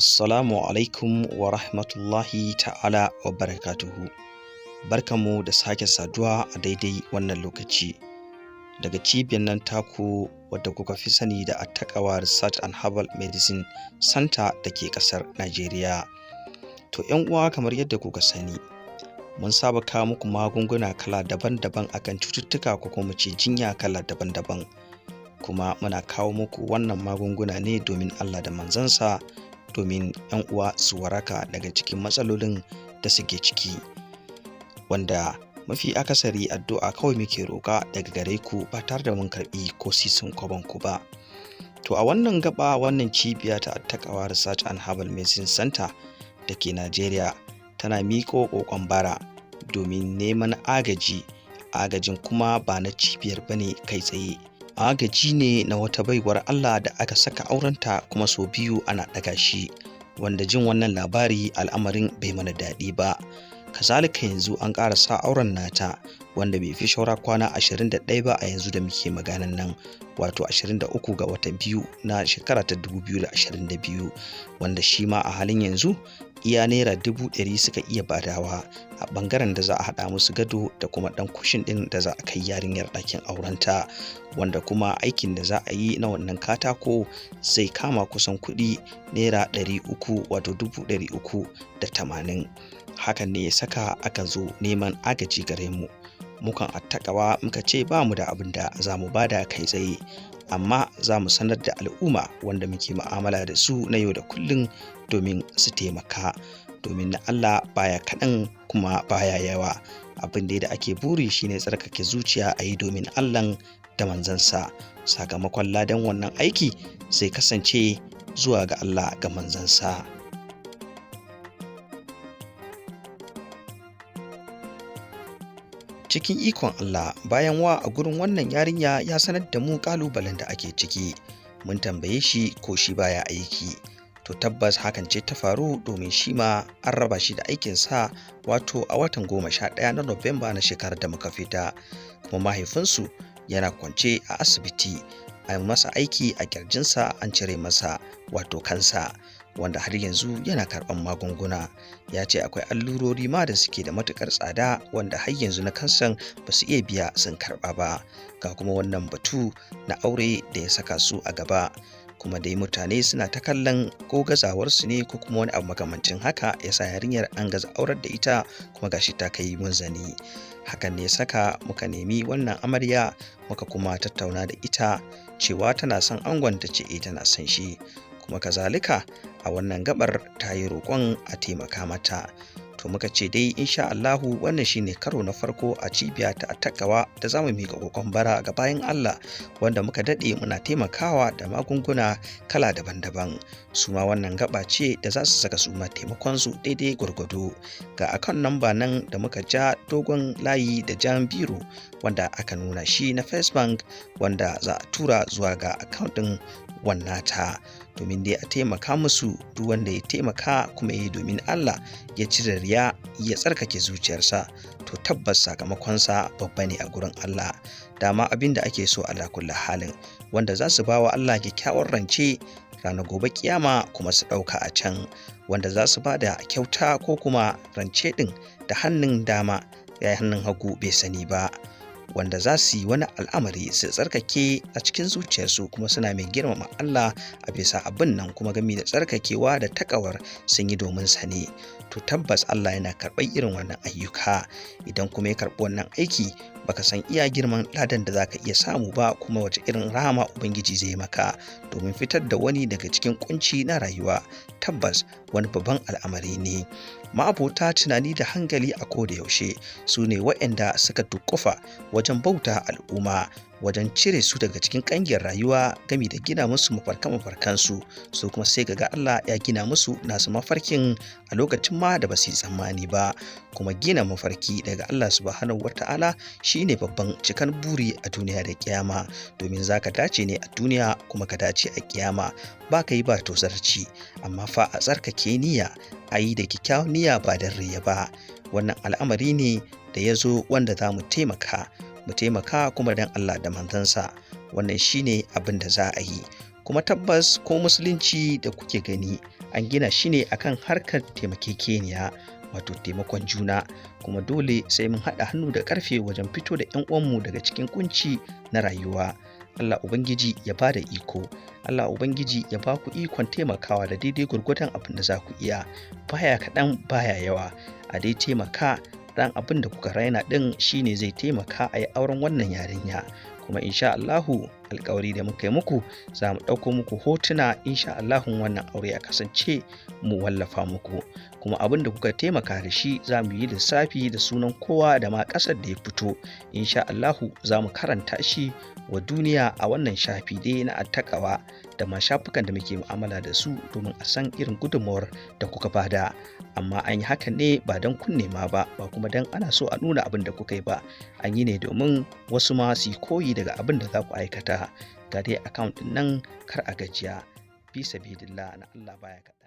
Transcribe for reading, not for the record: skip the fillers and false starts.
Assalamu alaikum wa rahmatullahi ta'ala wa barakatuhu. Barkanmu da sake saduwa a daidai wannan lokaci. Daga cibiyar nan taku wadda kuka fi sani da Attaqwa Research and Herbal Medicine Center da ke ƙasar Najeriya. To, ‘yan uwa, kamar yadda kuka sani, mun saba kawo muku magunguna kala daban-daban akan cututtuka ko kuma ce jinya kala daban-daban. Kuma muna kawo muku wannan magunguna ne domin Allah da manzansa, domin 'yan uwa su waraka daga cikin matsalolin da suke ciki, wanda mafi akasari addu'a kawai muke roƙa daga gare ku ba tare da mun karɓi ko sisin kwabon ku ba. To, a wannan gaba, wannan cibiya ta Attaqwa Research and Herbal Medicine Center da ke Najeriya tana miƙo ƙoƙon bara domin neman agaji. Agajin kuma ba na cibiyar bane kai tsaye, agaji ne na wata baiwar Allah da aka saka aurenta kuma sau biyu ana ɗaga shi, wanda jin wannan labari al'amarin bai mana daɗi ba. Kazalika yanzu an ƙara sa auren nata, wanda bai fi shaura kwana 21 ba a yanzu da muke maganan nan, wato 23 ga watan 2 na shekara ta 2022, wanda shi ma a halin yanzu iya ₦100,000 suka iya badawa a ɓangaren da za a haɗa musu gado da kuma ɗan kushin ɗin da za a kai yarinyar ɗakin aurenta, wanda kuma aikin da za a yi na wannan katako zai kama kusan kuɗi ₦300, wato 380,000. Hakan ne ya saka aka zo neman agaji gare mu. Mukan Attaqwa muka ce ba mu da abin da za mu bada kai tsaye, amma za mu sanar da al'umma wanda muke mu'amala da su na yau da kullum domin su taimaka, domin na Allah baya kaɗan kuma baya yawa. Abin da ake buri shine tsarkake zuciya, a yi domin Allah da manzansa. Sakamakon ladan wannan aiki zai kasance zuwa ga Allah ga manzansa. Cikin ikon Allah, bayan wa a gurin wannan yarinya ya sanar da mu kalubalen da ake ciki, mun tambaye shi ko shi baya aiki. To, tabbas hakan ce ta faru, domin shi ma an raba shi da aikinsa, wato a watan 11 na Nuwamba na shekarar da muka fita. Kuma mahaifinsu yana kwance a asibiti, an masa aiki a kirjinsa, an cire masa wato kansa, wanda har yanzu yana karɓan magunguna. Ya ce akwai allurori ma da suke da matuƙar tsada, wanda har yanzu na kansan ba su iya biya sun karɓa ba. Ga kuma wannan batu na aure da ya saka su a gaba. Kuma dai mutane suna ta kallon ko gazawarsu ne ko kuma wani abu makamancin haka ya sa yarinyar an gaza aurar da ita, kuma gashi ta kai munzani. Hakan ne ya saka muka nemi wannan amarya, muka kuma tattauna da ita cewa tana son angon. Ta ce eh, tana son shi. Kuma kazalika a wannan gabar ta yi roƙon a taimaka mata. To, muka ce dai insha Allahu wannan shine karo na farko a cibiya ta Attaqwa da zamu miƙa kokon bara ga bayan Allah wanda muka daɗe muna taimakawa da magunguna kala daban-daban. Su ma wannan gaba ce da za su saka su ma taimakon su daidai gwargwado. Ga akan namba nan da muka ja dogon layi da jan biro, wanda aka nuna shi na First Bank, wanda za a tura zuwa ga account ɗin wannata, domin dai a taimaka musu. Duk wanda ya taimaka kuma ya yi domin Allah, ya cire riya, ya tsarkake zuciyarsa, to tabbas sakamakonsa babba ne a gurin Allah. Dama abin da ake so ala kulli halin, wanda za su ba wa Allah kyakkyawar rance ranar gobe kiyama kuma su ɗauka a can, wanda za su ba da kyauta ko kuma rance ɗin da hannun dama ya hannun hagu bai sani ba, wanda za su yi wani al'amari su tsarkake a cikin zuciyarsu kuma suna mai girmama Allah a bisa abin nan, kuma gami da tsarkakewa da takawar sun yi domin sa ne, to tabbas Allah yana karɓar irin wannan ayyuka. Idan kuma ya karɓi wannan aiki, baka san iya girman ladan da zaka iya samu ba, kuma wace irin rahama Ubangiji zai maka, domin fitar da wani daga cikin kunci na rayuwa tabbas wani babban al'amari ne. Ma'abota tunani da hankali a koda yaushe su ne waɗanda suka dukufa wajen bauta al'umma, wajen cire su daga cikin ƙangin rayuwa, gami da gina musu mafarkan-mafarkansu. Su kuma sai ga Allah ya gina musu nasu mafarkin a lokacin ma da ba su yi tsammani ba. Kuma gina mafarki daga Allah Subhanahu wata'ala shine babban cikan buri a duniya da kiyama, domin zaka dace ne a duniya kuma ka dace a kiyama, ba ka yi ba tozarci. Amma fa a tsarkake niyya, a yi da kyakkyawan niyya ba da riya ba. Wannan al'amari ne da ya zo wanda za mu taimaka, mu taimaka kuma don Allah da manzansa. Wannan shine abin da za a yi. Kuma tabbas ko musulunci da kuke gani An gina shi ne akan harkar taimakekeniya, wato taimakon juna, kuma dole sai mun haɗa hannu da ƙarfe wajen fito da 'yan uwanmu daga cikin kunci na rayuwa. Allah Ubangiji ya ba da iko, Allah Ubangiji ya ba ku ikon taimakawa da daidai gwargwadon abin da za ku iya, baya kaɗan baya yawa, a dai taimaka. Dan abin da kuka raina ɗin shine zai taimaka a yi auren wannan yarinya. Kuma insha Allahu, alkawari da muka yi muku, za mu ɗauko muku hotuna insha Allahu wannan aure ya kasance mu wallafa muku. Kuma abin da kuka taimaka da shi, za mu yi lissafi da sunan kowa da ma ƙasar da ya fito. Insha Allahu za mu karanta shi wa duniya a wannan shafi dai na Attakawa da ma shafukan da muke mu'amala da su, domin a san irin gudunmawar da kuka bada. Amma an yi hakan ne ba don kun nema ba, ba kuma don ana so a nuna abin da kuka yi ba. An yi ne domin wasu ma su yi koyi daga abin da za ku aikata. Ga dai account ɗin nan, kar a gajiya, fi sabilillah, na Allah baya kaɗan.